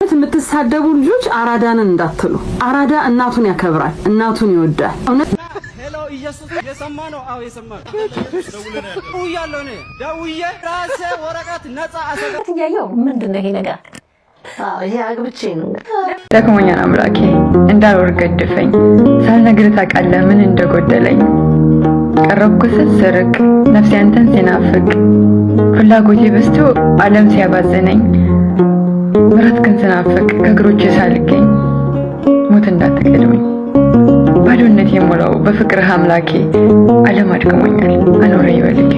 የምትሳደቡ ልጆች አራዳንን እንዳትሉ። አራዳ እናቱን ያከብራል፣ እናቱን ይወዳል። እውነት። Hello፣ ኢየሱስ የሰማ ነው። አዎ የሰማ ነው። ደውያለሁ፣ እኔ ደውዬ ራሴ ወረቀት ነፃ አሰጋ እያየው ምንድን ነው ይሄ ነገር? ይሄ አግብቼ ነው። ደክሞኛል አምላኬ፣ እንዳልወርቅ ገድፈኝ፣ ሳልነግርህ ታውቃለህ ምን እንደጎደለኝ። ቀረብኩ ስል ስርቅ፣ ነፍሴ አንተን ሲናፍቅ፣ ፍላጎቴ በዝቶ ዓለም ሲያባዝነኝ፣ ምሕረት ግን ስናፍቅ ከእግሮቼ ሳልገኝ፣ ሞት እንዳትቀድመኝ ባዶነት የሞላው በፍቅርህ አምላኬ፣ ዓለም አድክሞኛል አኖረኝ በልኬ።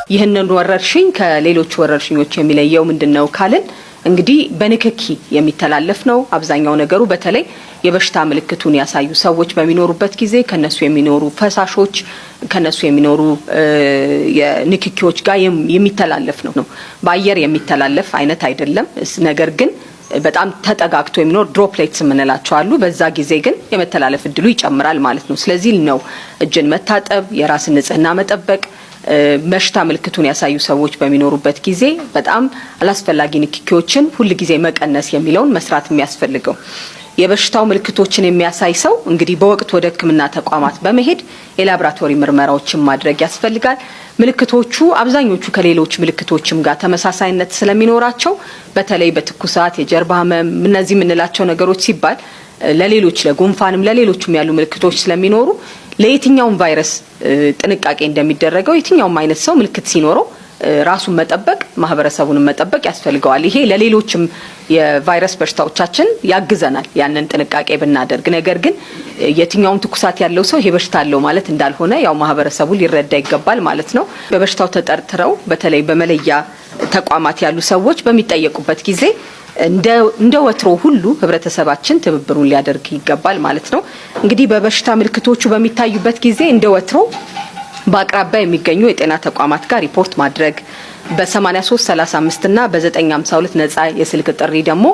ይህንን ወረርሽኝ ከሌሎች ወረርሽኞች የሚለየው ምንድን ነው ካልን እንግዲህ በንክኪ የሚተላለፍ ነው። አብዛኛው ነገሩ በተለይ የበሽታ ምልክቱን ያሳዩ ሰዎች በሚኖሩበት ጊዜ ከነሱ የሚኖሩ ፈሳሾች፣ ከነሱ የሚኖሩ ንክኪዎች ጋር የሚተላለፍ ነው። በአየር የሚተላለፍ አይነት አይደለም። ነገር ግን በጣም ተጠጋግቶ የሚኖር droplets የምንላቸው አሉ። በዛ ጊዜ ግን የመተላለፍ እድሉ ይጨምራል ማለት ነው። ስለዚህ ነው እጅን መታጠብ፣ የራስን ንጽህና መጠበቅ፣ በሽታ ምልክቱን ያሳዩ ሰዎች በሚኖሩበት ጊዜ በጣም አላስፈላጊ ንክኪዎችን ሁል ጊዜ መቀነስ የሚለውን መስራት የሚያስፈልገው። የበሽታው ምልክቶችን የሚያሳይ ሰው እንግዲህ በወቅት ወደ ሕክምና ተቋማት በመሄድ የላብራቶሪ ምርመራዎችን ማድረግ ያስፈልጋል። ምልክቶቹ አብዛኞቹ ከሌሎች ምልክቶችም ጋር ተመሳሳይነት ስለሚኖራቸው በተለይ በትኩሳት፣ የጀርባ ህመም እነዚህ የምንላቸው ነገሮች ሲባል ለሌሎች ለጉንፋንም ለሌሎችም ያሉ ምልክቶች ስለሚኖሩ ለየትኛውም ቫይረስ ጥንቃቄ እንደሚደረገው የትኛውም አይነት ሰው ምልክት ሲኖረው ራሱን መጠበቅ ማህበረሰቡንም መጠበቅ ያስፈልገዋል። ይሄ ለሌሎችም የቫይረስ በሽታዎቻችን ያግዘናል ያንን ጥንቃቄ ብናደርግ። ነገር ግን የትኛውም ትኩሳት ያለው ሰው ይሄ በሽታ አለው ማለት እንዳልሆነ ያው ማህበረሰቡ ሊረዳ ይገባል ማለት ነው። በበሽታው ተጠርጥረው በተለይ በመለያ ተቋማት ያሉ ሰዎች በሚጠየቁበት ጊዜ እንደ ወትሮ ሁሉ ህብረተሰባችን ትብብሩን ሊያደርግ ይገባል ማለት ነው። እንግዲህ በበሽታ ምልክቶቹ በሚታዩበት ጊዜ እንደ ወትሮ በአቅራቢያ የሚገኙ የጤና ተቋማት ጋር ሪፖርት ማድረግ፣ በ8335 እና በ952 ነጻ የስልክ ጥሪ ደግሞ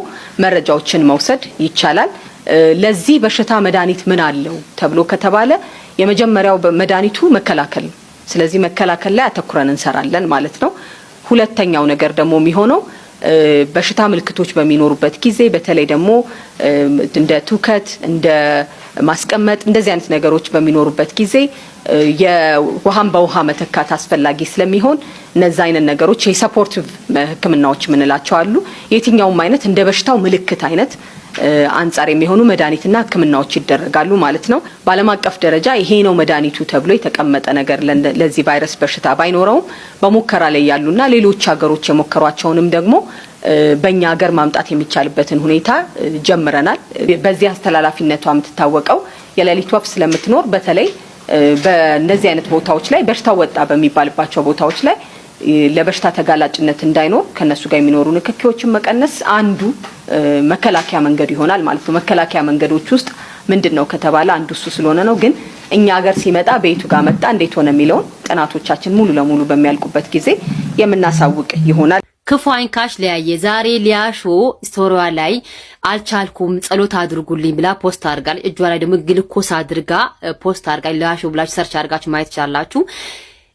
መረጃዎችን መውሰድ ይቻላል። ለዚህ በሽታ መድኃኒት ምን አለው ተብሎ ከተባለ የመጀመሪያው መድኃኒቱ መከላከል ነው። ስለዚህ መከላከል ላይ አተኩረን እንሰራለን ማለት ነው። ሁለተኛው ነገር ደግሞ የሚሆነው በሽታ ምልክቶች በሚኖሩበት ጊዜ በተለይ ደግሞ እንደ ትውከት፣ እንደ ማስቀመጥ እንደዚህ አይነት ነገሮች በሚኖሩበት ጊዜ የውሃን በውሃ መተካት አስፈላጊ ስለሚሆን እነዛ አይነት ነገሮች የ supportive ሕክምናዎች የምንላቸው አሉ። የትኛውም አይነት እንደ በሽታው ምልክት አይነት አንጻር የሚሆኑ መድኃኒትና ሕክምናዎች ይደረጋሉ ማለት ነው። በዓለም አቀፍ ደረጃ ይሄ ነው መድኃኒቱ ተብሎ የተቀመጠ ነገር ለዚህ ቫይረስ በሽታ ባይኖረውም በሙከራ ላይ ያሉና ሌሎች ሀገሮች የሞከሯቸውንም ደግሞ በእኛ ሀገር ማምጣት የሚቻልበትን ሁኔታ ጀምረናል። በዚህ አስተላላፊነቷ የምትታወቀው የሌሊት ወፍ ስለምትኖር በተለይ በእነዚህ አይነት ቦታዎች ላይ በሽታው ወጣ በሚባልባቸው ቦታዎች ላይ ለበሽታ ተጋላጭነት እንዳይኖር ከነሱ ጋር የሚኖሩ ንክኪዎችን መቀነስ አንዱ መከላከያ መንገዱ ይሆናል ማለት ነው። መከላከያ መንገዶች ውስጥ ምንድን ነው ከተባለ አንዱ እሱ ስለሆነ ነው። ግን እኛ ሀገር ሲመጣ በየቱ ጋር መጣ፣ እንዴት ሆነ የሚለውን ጥናቶቻችን ሙሉ ለሙሉ በሚያልቁበት ጊዜ የምናሳውቅ ይሆናል። ክፉ አይንካሽ ሊያየ። ዛሬ ሊያሾ story ዋ ላይ አልቻልኩም ጸሎት አድርጉልኝ ብላ post አድርጋለች። እጇ ላይ ደግሞ ግልኮስ አድርጋ post አድርጋ ሊያሾ ብላችሁ search አድርጋችሁ ማየት ትችላላችሁ።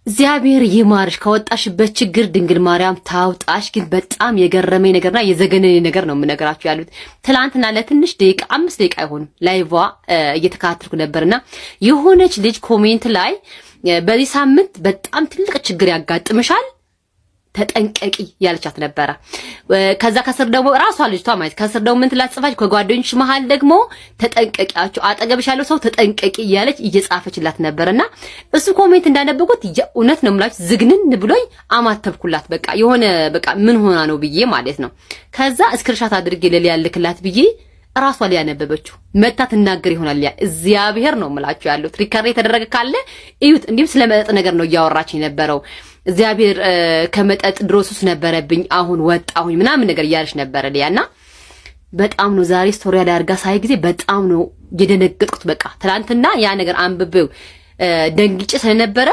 እግዚአብሔር ይማርሽ፣ ከወጣሽበት ችግር ድንግል ማርያም ታውጣሽ። ግን በጣም የገረመኝ ነገርና የዘገነነኝ ነገር ነው የምነግራችሁ ያሉት። ትላንትና ለትንሽ ደቂቃ፣ 5 ደቂቃ አይሆንም፣ live ዋ እየተከታተልኩ ነበርና የሆነች ልጅ comment ላይ በዚህ ሳምንት በጣም ትልቅ ችግር ያጋጥምሻል፣ ተጠንቀቂ ያለቻት ነበረ። ከዛ ከስር ደግሞ ራሷ ልጅቷ ማለት ከስር ደግሞ ምን ትላት ጽፋች፣ ከጓደኞች መሃል ደግሞ ተጠንቀቂያቸው፣ አጠገብሽ ያለው ሰው ተጠንቀቂ እያለች እየጻፈችላት ነበርና እሱ comment እንዳነበኩት የእውነት ነው የምላችሁ ዝግንን ብሎኝ አማተብኩላት። በቃ የሆነ በቃ ምን ሆና ነው ብዬ ማለት ነው። ከዛ screenshot አድርጌ ለሊያ ልክላት ብዬ ራሷ ሊያነበበችው መታ ትናገር ይሆናል። ያ እግዚአብሔር ነው የምላችሁ ያሉት record የተደረገ ካለ እዩት። እንዲሁም ስለ መጠጥ ነገር ነው እያወራች የነበረው። እግዚአብሔር ከመጠጥ ድሮ ሱስ ነበረብኝ አሁን ወጣሁኝ ምናምን ነገር እያለች ነበረ ሊያና በጣም ነው ዛሬ story ላይ አድርጋ ሳይ ጊዜ በጣም ነው የደነገጥኩት። በቃ ትናንትና ያ ነገር አንብቤው ደንግጬ ስለነበረ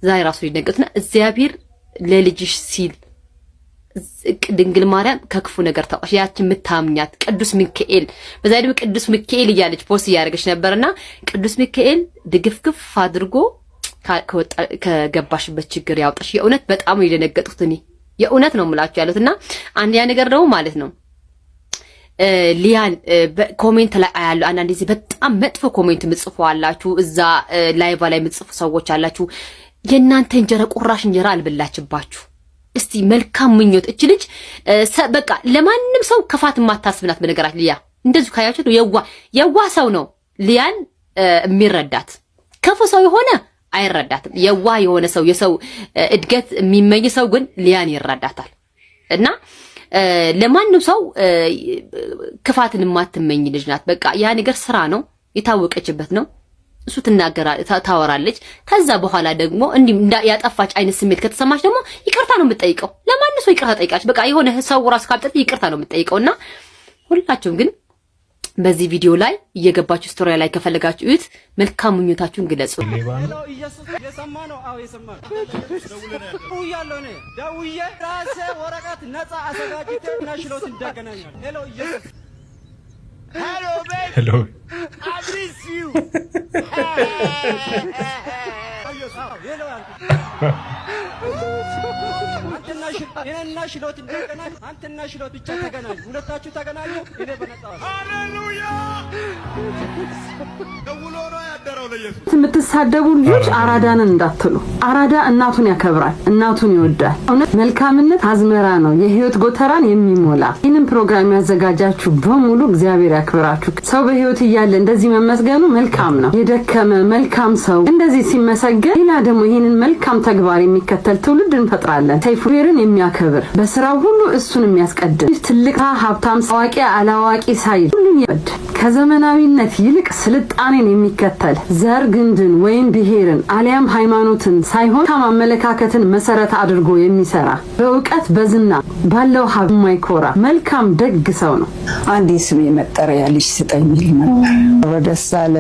ዛሬ ራሱ ደነገጥኩትና እግዚአብሔር ለልጅሽ ሲል ድንግል ማርያም ከክፉ ነገር ታውጣሽ። ያችን የምታምኛት ቅዱስ ሚካኤል፣ በዛ ደግሞ ቅዱስ ሚካኤል እያለች post እያደረገች ነበርና ቅዱስ ሚካኤል ድግፍግፍ አድርጎ ከገባሽበት ችግር ያውጣሽ። የእውነት በጣም ነው የደነገጥኩት እኔ፣ የእውነት ነው የምላችሁ ያሉት። እና አንደኛ ነገር ደግሞ ማለት ነው ሊያን comment ላይ አያሉ፣ አንዳንድ ጊዜ በጣም መጥፎ comment ምጽፉ አላችሁ፣ እዛ live ላይ ምጽፉ ሰዎች አላችሁ። የእናንተ እንጀራ ቁራሽ እንጀራ አልበላችባችሁ። እስቲ መልካም ምኞት፣ እች ልጅ በቃ ለማንም ሰው ክፋት የማታስብ ናት። በነገራችን ሊያ እንደዚሁ ካያችሁት የዋ የዋ ሰው ነው ሊያን የሚረዳት። ክፉ ሰው የሆነ አይረዳትም። የዋ የሆነ ሰው፣ የሰው እድገት የሚመኝ ሰው ግን ሊያን ይረዳታል። እና ለማንም ሰው ክፋትን የማትመኝ ልጅ ናት። በቃ ያ ነገር ስራ ነው፣ የታወቀችበት ነው። እሱ ትናገራ ታወራለች። ከዛ በኋላ ደግሞ እንዲህ ያጠፋች አይነት ስሜት ከተሰማች ደግሞ ይቅርታ ነው የምትጠይቀው። ለማንም ሰው ይቅርታ ጠይቃች። በቃ የሆነ ሰው ራሱ ካልጠጥ ይቅርታ ነው የምትጠይቀው። እና ሁላችሁም ግን በዚህ ቪዲዮ ላይ እየገባችሁ story ላይ ከፈለጋችሁ እዩት። መልካም ምኞታችሁን ግለጹ። Hello ኢየሱስ፣ የሰማ ነው? አዎ የሰማ ነው። ደውያለሁ፣ እኔ ደውዬ ራሴ ወረቀት ነፃ አዘጋጅቼ እና ሽሎት እንዳገናኛል። Hello ኢየሱስ። Hello. አዎ hello ያልኩት አንተና እኔና ሽሎት እንዳገናኝ፣ አንተና ሽሎት ብቻ ተገናኙ። ሁለታችሁ ተገናኙ። እኔ በነፃ። ሃሌሉያ! ደውሎ ነው ያደረው ለኢየሱስ። የምትሳደቡ ልጆች አራዳንን እንዳትሉ። አራዳ እናቱን ያከብራል፣ እናቱን ይወዳል። እውነት መልካምነት አዝመራ ነው፣ የህይወት ጎተራን የሚሞላ። ይህንን ፕሮግራም ያዘጋጃችሁ በሙሉ እግዚአብሔር ያክብራችሁ። ሰው በህይወት እያለ እንደዚህ መመስገኑ መልካም ነው። የደከመ መልካም ሰው እንደዚህ ሲመሰገን፣ ሌላ ደግሞ ይህንን መልካም ተግባር የሚከተል ትውልድ እንፈጥራለን። ሰይፉ ብሔርን የሚያከብር፣ በስራው ሁሉ እሱን የሚያስቀድም፣ ትልቅ ሀብታም፣ አዋቂ አላዋቂ ሳይል ሁሉን ይወድ፣ ከዘመናዊነት ይልቅ ስልጣኔን የሚከተል፣ ዘር ግንድን ወይም ብሔርን አሊያም ሃይማኖትን ሳይሆን መልካም አመለካከትን መሰረት አድርጎ የሚሰራ፣ በእውቀት በዝና ባለው ሀብት የማይኮራ መልካም ደግ ሰው ነው። አንድ የስሜ መጠሪያ ልጅ ስጠኝ ይል ነበር። ደስ አለ።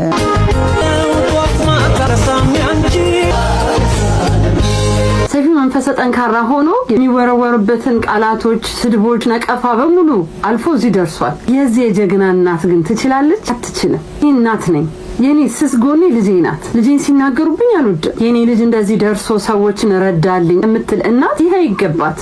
ሰይፉ መንፈሰ ጠንካራ ሆኖ የሚወረወሩበትን ቃላቶች፣ ስድቦች፣ ነቀፋ በሙሉ አልፎ እዚህ ደርሷል። የዚህ የጀግና እናት ግን ትችላለች? አትችልም። ይህ እናት ነኝ። የኔ ስስ ጎኔ ልጄ ናት። ልጄን ሲናገሩብኝ አልወድም። የኔ ልጅ እንደዚህ ደርሶ ሰዎችን ረዳልኝ የምትል እናት ይሄ ይገባት።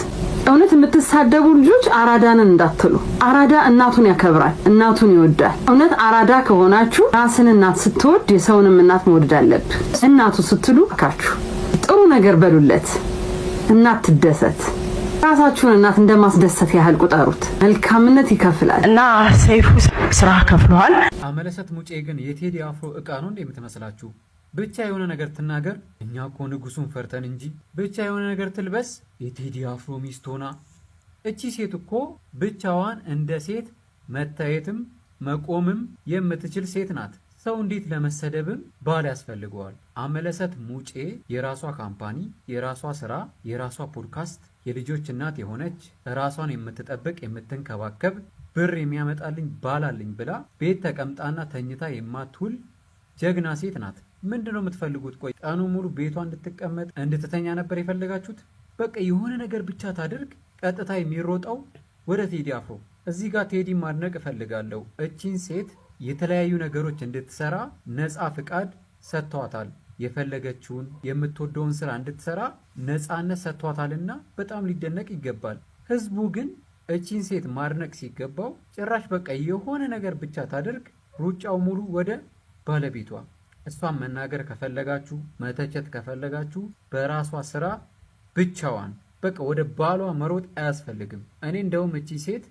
እውነት የምትሳደቡ ልጆች አራዳንን እንዳትሉ። አራዳ እናቱን ያከብራል፣ እናቱን ይወዳል። እውነት አራዳ ከሆናችሁ ራስን እናት ስትወድ የሰውንም እናት መውደድ አለብህ። እናቱ ስትሉ ካችሁ ጥሩ ነገር በሉለት፣ እናት ትደሰት። ራሳችሁን እናት እንደማስደሰት ያህል ቁጠሩት። መልካምነት ይከፍላል። እና ሰይፉ ስራ ከፍለዋል። አመለሰት ሙጬ ግን የቴዲ አፍሮ እቃ ነው እንደ የምትመስላችሁ? ብቻ የሆነ ነገር ትናገር፣ እኛ እኮ ንጉሱን ፈርተን እንጂ። ብቻ የሆነ ነገር ትልበስ፣ የቴዲ አፍሮ ሚስት ሆና። እቺ ሴት እኮ ብቻዋን እንደ ሴት መታየትም መቆምም የምትችል ሴት ናት። ሰው እንዴት ለመሰደብም ባል ያስፈልገዋል? አምለሰት ሙጬ የራሷ company፣ የራሷ ስራ፣ የራሷ ፖድካስት፣ የልጆች እናት የሆነች፣ ራሷን የምትጠብቅ የምትንከባከብ፣ ብር የሚያመጣልኝ ባል አለኝ ብላ ቤት ተቀምጣና ተኝታ የማትውል ጀግና ሴት ናት። ምንድን ነው የምትፈልጉት? ቆይ ቀኑ ሙሉ ቤቷ እንድትቀመጥ እንድትተኛ ነበር የፈለጋችሁት? በቃ የሆነ ነገር ብቻ ታድርግ፣ ቀጥታ የሚሮጠው ወደ ቴዲ አፍሮ። እዚህ ጋር ቴዲ ማድነቅ እፈልጋለሁ። እቺን ሴት የተለያዩ ነገሮች እንድትሰራ ነፃ ፍቃድ ሰጥቷታል። የፈለገችውን የምትወደውን ስራ እንድትሰራ ነፃነት ሰጥቷታልና በጣም ሊደነቅ ይገባል። ህዝቡ ግን እቺን ሴት ማድነቅ ሲገባው ጭራሽ በቃ የሆነ ነገር ብቻ ታደርግ፣ ሩጫው ሙሉ ወደ ባለቤቷ። እሷን መናገር ከፈለጋችሁ፣ መተቸት ከፈለጋችሁ በራሷ ስራ ብቻዋን በቃ ወደ ባሏ መሮጥ አያስፈልግም። እኔ እንደውም እቺ ሴት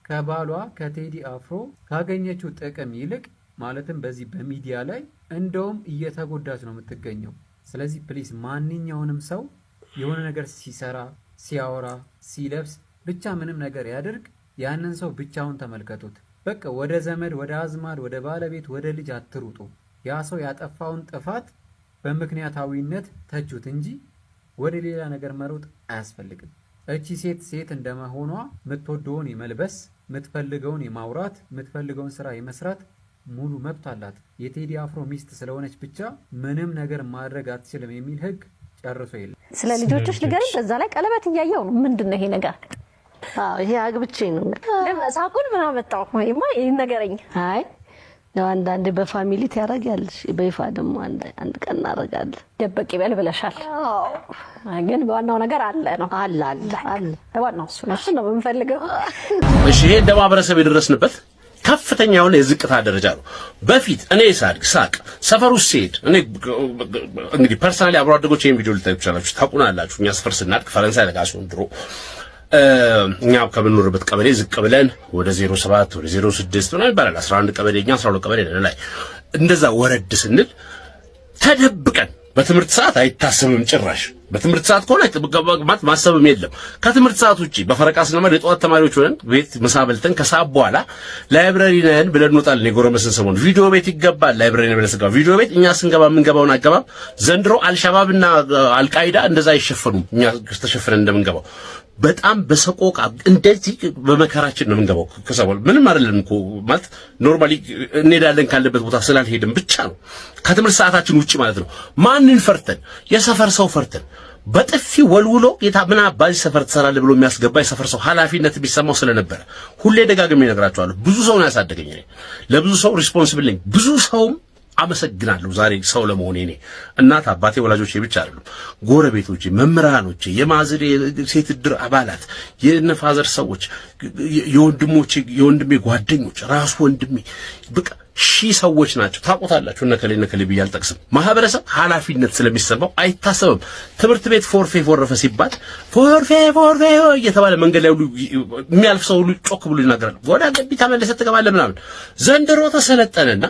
ከባሏ ከቴዲ አፍሮ ካገኘችው ጥቅም ይልቅ ማለትም በዚህ በሚዲያ ላይ እንደውም እየተጎዳች ነው የምትገኘው። ስለዚህ please ማንኛውንም ሰው የሆነ ነገር ሲሰራ፣ ሲያወራ፣ ሲለብስ፣ ብቻ ምንም ነገር ያድርግ፣ ያንን ሰው ብቻውን ተመልከቱት። በቃ ወደ ዘመድ፣ ወደ አዝማድ፣ ወደ ባለቤት፣ ወደ ልጅ አትሩጡ። ያ ሰው ያጠፋውን ጥፋት በምክንያታዊነት ተቹት እንጂ ወደ ሌላ ነገር መሮጥ አያስፈልግም። እቺ ሴት ሴት እንደመሆኗ የምትወደውን የመልበስ፣ የምትፈልገውን የማውራት፣ የምትፈልገውን ስራ የመስራት ሙሉ መብት አላት። የቴዲ አፍሮ ሚስት ስለሆነች ብቻ ምንም ነገር ማድረግ አትችልም የሚል ህግ ጨርሶ የለም። ስለ ልጆችሽ ንገሪኝ። በዛ ላይ ቀለበት እያየው ነው። ምንድን ነው ይሄ ነገር? አዎ ይሄ አግብቼ ነው። ሳቁን ምን አመጣው? ወይማ ይሄን ነገረኝ። አይ ያው አንዳንዴ በ family ታደርጊያለሽ፣ በይፋ ደግሞ አንድ ቀን እናደርጋለን። ደበቅ ይበል ብለሻል። ግን በዋናው ነገር አለ ነው። አለ፣ አለ፣ አለ። ዋናው እሱ ነው። እሱ ነው የምንፈልገው። እሺ፣ ይሄ እንደ ማህበረሰብ የደረስንበት ከፍተኛ የሆነ የዝቅታ ደረጃ ነው። በፊት እኔ ሳድግ ሳቅ ሰፈር ውስጥ ሲሄድ፣ እኔ እንግዲህ personally አብሮ አደጎች ይሄን ቪዲዮ ልታዩ ትችላላችሁ፣ ታውቁናላችሁ። እኛ ሰፈር ስናድግ ፈረንሳይ ለጋሲዮን ድሮ እኛ ከምንኖርበት ቀበሌ ዝቅ ብለን ወደ 07 ወደ 06 ምናምን ይባላል፣ 11 ቀበሌ፣ እኛ 12 ቀበሌ ነን፣ ላይ እንደዛ ወረድ ስንል ተደብቀን፣ በትምህርት ሰዓት አይታሰብም ጭራሽ። በትምህርት ሰዓት ከሆነ ማለት ማሰብም የለም። ከትምህርት ሰዓት ውጪ በፈረቃ ስንማር የጠዋት ተማሪዎች ሆነን ቤት ምሳ በልተን ከሰዓት በኋላ library ነን ብለን እንወጣለን። የጎረመስን ሰሞን ቪዲዮ ቤት ይገባል። Library ነን ብለን ስንገባ ቪዲዮ ቤት እኛ ስንገባ የምንገባውን አገባብ ዘንድሮ አልሸባብና አልቃይዳ እንደዛ አይሸፈኑም። እኛ ተሸፍነን እንደምንገባው በጣም በሰቆቃ እንደዚህ በመከራችን ነው የምንገባው። ከሰሞን ምንም አይደለም እኮ፣ ማለት normally እንሄዳለን ካለበት ቦታ ስላልሄድን ብቻ ነው። ከትምህርት ሰዓታችን ውጪ ማለት ነው። ማንን ፈርተን? የሰፈር ሰው ፈርተን፣ በጥፊ ወልውሎ ጌታ ምን አባዚህ ሰፈር ትሰራለህ ብሎ የሚያስገባ የሰፈር ሰው ኃላፊነት የሚሰማው ስለነበረ፣ ሁሌ ደጋግሜ እነግራቸዋለሁ። ብዙ ሰው ነው ያሳደገኝ። እኔ ለብዙ ሰው responsible ነኝ። ብዙ ሰውም አመሰግናለሁ። ዛሬ ሰው ለመሆኔ እኔ እናት አባቴ ወላጆቼ ብቻ አይደሉም፣ ጎረቤቶቼ፣ መምህራኖቼ፣ የማዘር ሴት እድር አባላት፣ የነ father ሰዎች፣ የወንድሞቼ፣ የወንድሜ ጓደኞች፣ ራሱ ወንድሜ፣ በቃ ሺህ ሰዎች ናቸው። ታውቁታላችሁ። እነከሌ እነከሌ ብዬ አልጠቅስም። ማህበረሰብ ኃላፊነት ስለሚሰማው አይታሰብም። ትምህርት ቤት ፎርፌ ፎረፈ ሲባል ፎርፌ ፎርፌ እየተባለ መንገድ ላይ ሁሉ የሚያልፍ ሰው ሁሉ ጮክ ብሎ ይናገራል። ወደ ግቢ ተመልሰህ ትገባለህ ምናምን። ዘንድሮ ተሰለጠነና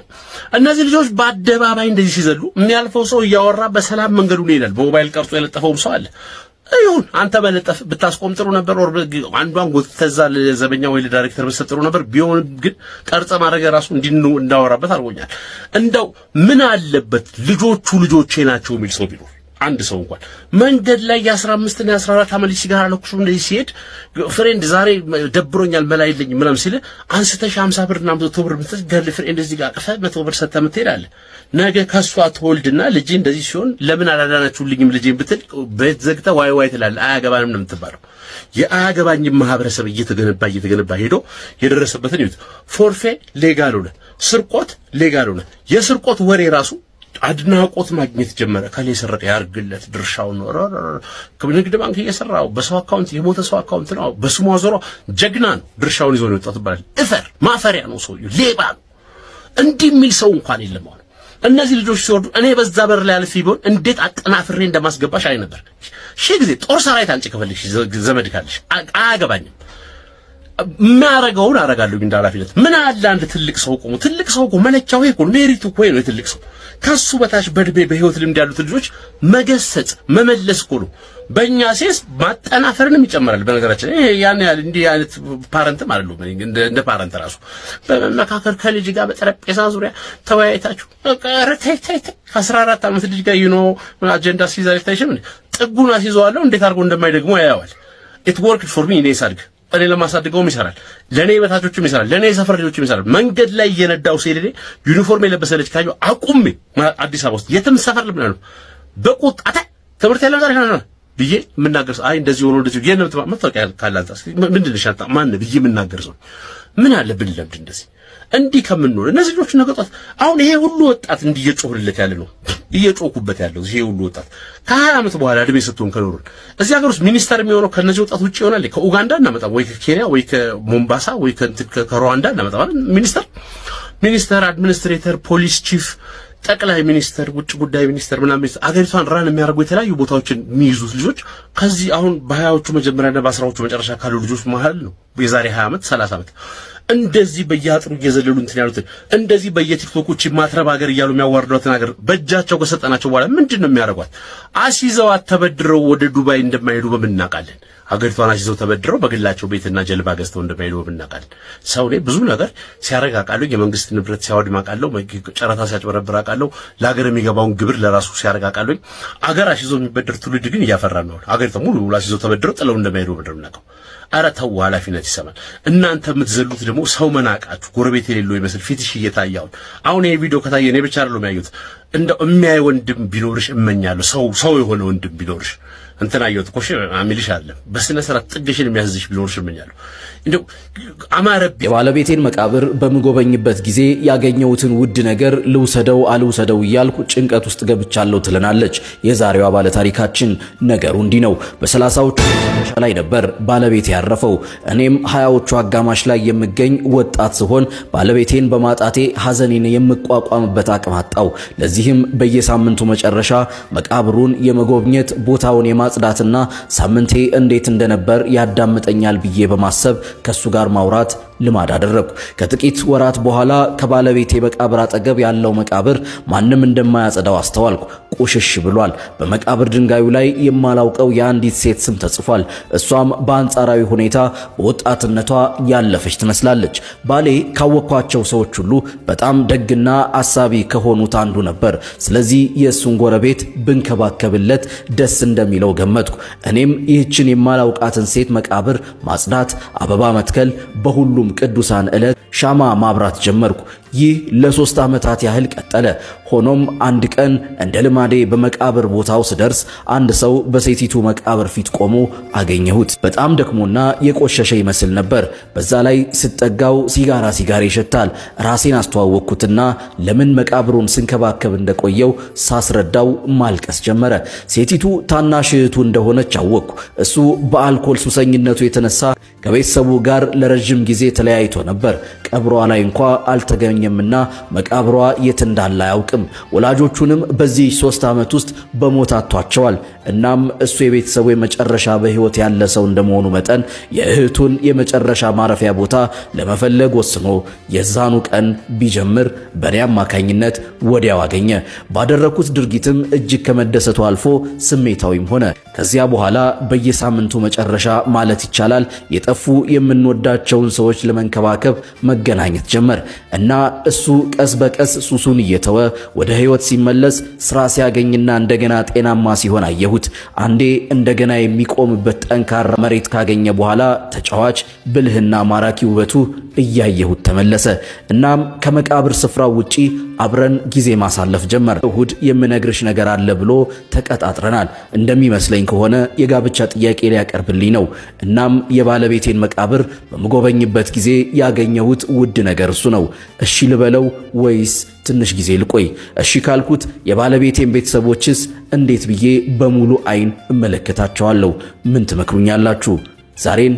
እነዚህ ልጆች በአደባባይ እንደዚህ ሲዘሉ የሚያልፈው ሰው እያወራ በሰላም መንገዱን ይሄዳል። በሞባይል ቀርጾ የለጠፈውም ሰው አለ። ይሁን፣ አንተ መለጠፍ ብታስቆም ጥሩ ነበር። Or አንዷን ጎትተህ እዛ ለዘበኛ ወይ ለዳይሬክተር ብትሰጥ ጥሩ ነበር። ቢሆንም ግን ቀርጸ ማድረግ ራሱ እንዲኑ እንዳወራበት አድርጎኛል። እንደው ምን አለበት ልጆቹ ልጆቼ ናቸው የሚል ሰው ቢኖር፣ አንድ ሰው እንኳን መንገድ ላይ የ15 እና የ14 ዓመት ልጅ ሲጋራ ለኩሶ እንደዚህ ሲሄድ friend ዛሬ ደብሮኛል፣ መላ የለኝም ምናምን ሲል አንስተሽ 50 ብር እና 100 ብር ምትል girlfriend እዚህ ጋር አቅፈህ 100 ብር ሰተህ የምትሄዳለህ። ነገ ከሷ ትወልድና ልጅ እንደዚህ ሲሆን ለምን አላዳናችሁልኝም ልጄን ብትል ቤት ዘግተህ ዋይ ዋይ ትላለህ። አያገባንም ነው የምትባለው። የአያገባኝም ማህበረሰብ እየተገነባ እየተገነባ ሄዶ የደረሰበትን ይዩት። ፎርፌ legal ሆነ፣ ስርቆት legal ሆነ። የስርቆት ወሬ ራሱ አድናቆት ማግኘት ጀመረ። ከሌ የሰረቀ ያርግለት፣ ድርሻው ነው። ንግድ ባንክ እየሰራው በሰው account፣ የሞተ ሰው account ነው በስሙ አዞሮ፣ ጀግና ነው፣ ድርሻውን ይዞ ነው የወጣው ትባላል። እፈር ማፈሪያ ነው ሰውዬው፣ ሌባ ነው። እንዲህ የሚል ሰው እንኳን የለም። አሁን እነዚህ ልጆች ሲወርዱ እኔ በዛ በር ላይ አልፌ ቢሆን እንዴት አጠናፍሬ እንደማስገባሽ አይ ነበር። ሺህ ጊዜ ጦር ሰራዊት አንቺ ከፈለግሽ ዘመድ ካለሽ አያገባኝም። የሚያረገውን አረጋለሁ እንደ ኃላፊነት። ምን አለ አንድ ትልቅ ሰው ቆሞ፣ ትልቅ ሰው እኮ መለኪያው ይሄ እኮ merit ኡ እኮ ነው የትልቅ ሰው። ከሱ በታች በእድሜ በህይወት ልምድ ያሉት ልጆች መገሰጽ መመለስ እኮ ነው። በእኛ ሴስ ማጠናፈርንም ይጨምራል። በነገራችን ይሄ ያን ያህል እንዲህ አይነት parent ም አይደሉም። እንደ parent ራሱ በመመካከር ከልጅ ጋር በጠረጴዛ ዙሪያ ተወያይታችሁ በቃ ኧረ ተይ ተይ ተይ፣ ከ14 ዓመት ልጅ ጋር አጀንዳ ሲይዝ አይታይሽም? ጥጉን አስይዘዋለሁ፣ እንዴት አድርጎ እንደማይደግሞ ያየዋል። It worked for me። እኔ ሳድግ እኔ ለማሳድገውም ይሰራል፣ ለእኔ በታቾችም ይሰራል፣ ለእኔ የሰፈር ልጆችም ይሰራል። መንገድ ላይ እየነዳው ሲሄድ እኔ ዩኒፎርም የለበሰ ልጅ ካየሁ አቁሜ፣ አዲስ አበባ ውስጥ የትም ሰፈር ልብና ነው፣ በቁጣ ትምህርት ያለው ዛሬ ብዬ የምናገር ሰው፣ አይ እንደዚህ ሆኖ እንደዚህ የለም መታወቂያ ካለ አንተ ምንድን ነሽ አንተ ማን ብዬ የምናገር ሰው፣ ምን አለ ብንለምድ እንደዚህ እንዲህ ከምንሆን? እነዚህ ልጆች ነገ ጧት፣ አሁን ይሄ ሁሉ ወጣት እንዲህ እየጮህለት ያለ ነው፣ እየጮኩበት ያለው ይሄ ሁሉ ወጣት ከ20 ዓመት በኋላ እድሜ ሰጥቶን ከኖርን እዚህ ሀገር ውስጥ ሚኒስተር የሚሆነው ከነዚህ ወጣት ውጭ ይሆናል? ከኡጋንዳ እናመጣ ወይ ከኬንያ ወይ ከሞምባሳ ወይ ከሩዋንዳ እናመጣ ሚኒስተር? ሚኒስተር፣ administrator፣ police chief፣ ጠቅላይ ሚኒስተር፣ ውጭ ጉዳይ ሚኒስተር ምናምን አገሪቷን run የሚያደርጉ የተለያዩ ቦታዎችን የሚይዙት ልጆች ከዚህ አሁን በ20ዎቹ መጀመሪያና በ10ዎቹ መጨረሻ ካሉ ልጆች መሀል ነው። የዛሬ 20 ዓመት፣ 30 ዓመት እንደዚህ በየአጥሩ እየዘለሉ እንትን ያሉትን፣ እንደዚህ በየቲክቶኮች ማትረብ ሀገር እያሉ የሚያዋርዷትን ሀገር በእጃቸው ከሰጠናቸው በኋላ ምንድን ነው የሚያደርጓት? አስይዘዋት ተበድረው ወደ ዱባይ እንደማይሄዱ በምን እናውቃለን? ሀገሪቷን አስይዘው ተበድረው በግላቸው ቤትና ጀልባ ገዝተው እንደማይሄዱ በምን እናውቃለን? ሰው እኔ ብዙ ነገር ሲያደርግ አውቃለሁ። የመንግስት ንብረት ሲያወድም አውቃለሁ። ጨረታ ሲያጭበረብር አውቃለሁ። ለሀገር የሚገባውን ግብር ለራሱ ሲያደርግ አውቃለሁ። አገር አስይዞ የሚበድር ትውልድ ግን እያፈራ ነው። ሀገሪቷ ሙሉ አስይዘው ተበድረው ጥለው እንደማይሄዱ በምንድን ነው የምናውቀው? ኧረ ተው፣ ኃላፊነት ይሰማል። እናንተ የምትዘሉት ደግሞ ሰው መናቃችሁ፣ ጎረቤት የሌለው ይመስል ፊትሽ እየታየ፣ አሁን ይሄ ቪዲዮ ከታየ እኔ ብቻ አይደለም ያዩት። እንደው የሚያይ ወንድም ቢኖርሽ እመኛለሁ። ሰው ሰው የሆነ ወንድም ቢኖርሽ እንትን አየሁት እኮ፣ እሺ አሚልሽ አለ፣ በስነ ስርዓት ጥግሽን የሚያዝሽ ቢኖርሽ እመኛለሁ። እንደው አማረብኝ። የባለቤቴን መቃብር በምጎበኝበት ጊዜ ያገኘሁትን ውድ ነገር ልውሰደው አልውሰደው እያልኩ ጭንቀት ውስጥ ገብቻለሁ ትለናለች የዛሬዋ ባለ ታሪካችን። ነገሩ እንዲህ ነው። በ30ዎቹ መጨረሻ ላይ ነበር ባለቤቴ ያረፈው። እኔም 20ዎቹ አጋማሽ ላይ የምገኝ ወጣት ስሆን ባለቤቴን በማጣቴ ሐዘኔን የምቋቋምበት አቅም አጣው። ለዚህም በየሳምንቱ መጨረሻ መቃብሩን የመጎብኘት፣ ቦታውን የማጽዳትና ሳምንቴ እንዴት እንደነበር ያዳምጠኛል ብዬ በማሰብ ከሱ ጋር ማውራት ልማድ አደረግኩ። ከጥቂት ወራት በኋላ ከባለቤቴ መቃብር አጠገብ ያለው መቃብር ማንም እንደማያጸዳው አስተዋልኩ። ቁሽሽ ብሏል። በመቃብር ድንጋዩ ላይ የማላውቀው የአንዲት ሴት ስም ተጽፏል። እሷም በአንጻራዊ ሁኔታ በወጣትነቷ ያለፈች ትመስላለች። ባሌ ካወቅኳቸው ሰዎች ሁሉ በጣም ደግና አሳቢ ከሆኑት አንዱ ነበር። ስለዚህ የእሱን ጎረቤት ብንከባከብለት ደስ እንደሚለው ገመትኩ። እኔም ይህችን የማላውቃትን ሴት መቃብር ማጽዳት፣ አበባ መትከል፣ በሁሉም ቅዱሳን ዕለት ሻማ ማብራት ጀመርኩ። ይህ ለ3 ዓመታት ያህል ቀጠለ። ሆኖም አንድ ቀን እንደ ልማዴ በመቃብር ቦታው ስደርስ አንድ ሰው በሴቲቱ መቃብር ፊት ቆሞ አገኘሁት። በጣም ደክሞና የቆሸሸ ይመስል ነበር። በዛ ላይ ስጠጋው ሲጋራ ሲጋራ ይሸታል። ራሴን አስተዋወቅኩትና ለምን መቃብሩን ስንከባከብ እንደቆየው ሳስረዳው ማልቀስ ጀመረ። ሴቲቱ ታናሽ እህቱ እንደሆነች አወቅኩ። እሱ በአልኮል ሱሰኝነቱ የተነሳ ከቤተሰቡ ጋር ለረጅም ጊዜ ተለያይቶ ነበር። ቀብሯ ላይ እንኳ አልተገኘምና መቃብሯ የት እንዳለ አያውቅም። ወላጆቹንም በዚህ 3 ዓመት ውስጥ በሞት አጥቷቸዋል። እናም እሱ የቤተሰቡ የመጨረሻ በሕይወት ያለ ሰው እንደመሆኑ መጠን የእህቱን የመጨረሻ ማረፊያ ቦታ ለመፈለግ ወስኖ የዛኑ ቀን ቢጀምር በእኔ አማካኝነት ወዲያው አገኘ። ባደረኩት ድርጊትም እጅግ ከመደሰቱ አልፎ ስሜታዊም ሆነ። ከዚያ በኋላ በየሳምንቱ መጨረሻ ማለት ይቻላል የጠፉ የምንወዳቸውን ሰዎች ለመንከባከብ መገናኘት ጀመር እና እሱ ቀስ በቀስ ሱሱን እየተወ ወደ ህይወት ሲመለስ፣ ስራ ሲያገኝና እንደገና ጤናማ ሲሆን አየሁት። አንዴ እንደገና የሚቆምበት ጠንካራ መሬት ካገኘ በኋላ ተጫዋች፣ ብልህና ማራኪ ውበቱ እያየሁት ተመለሰ። እናም ከመቃብር ስፍራው ውጪ አብረን ጊዜ ማሳለፍ ጀመር። እሁድ የምነግርሽ ነገር አለ ብሎ ተቀጣጥረናል። እንደሚመስለኝ ከሆነ የጋብቻ ጥያቄ ሊያቀርብልኝ ነው። እናም የባለቤቴን መቃብር በምጎበኝበት ጊዜ ያገኘሁት ውድ ነገር እሱ ነው። እሺ ልበለው ወይስ ትንሽ ጊዜ ልቆይ? እሺ ካልኩት የባለቤቴን ቤተሰቦችስ እንዴት ብዬ በሙሉ አይን እመለከታቸዋለሁ? ምን ትመክሩኛላችሁ? ዛሬን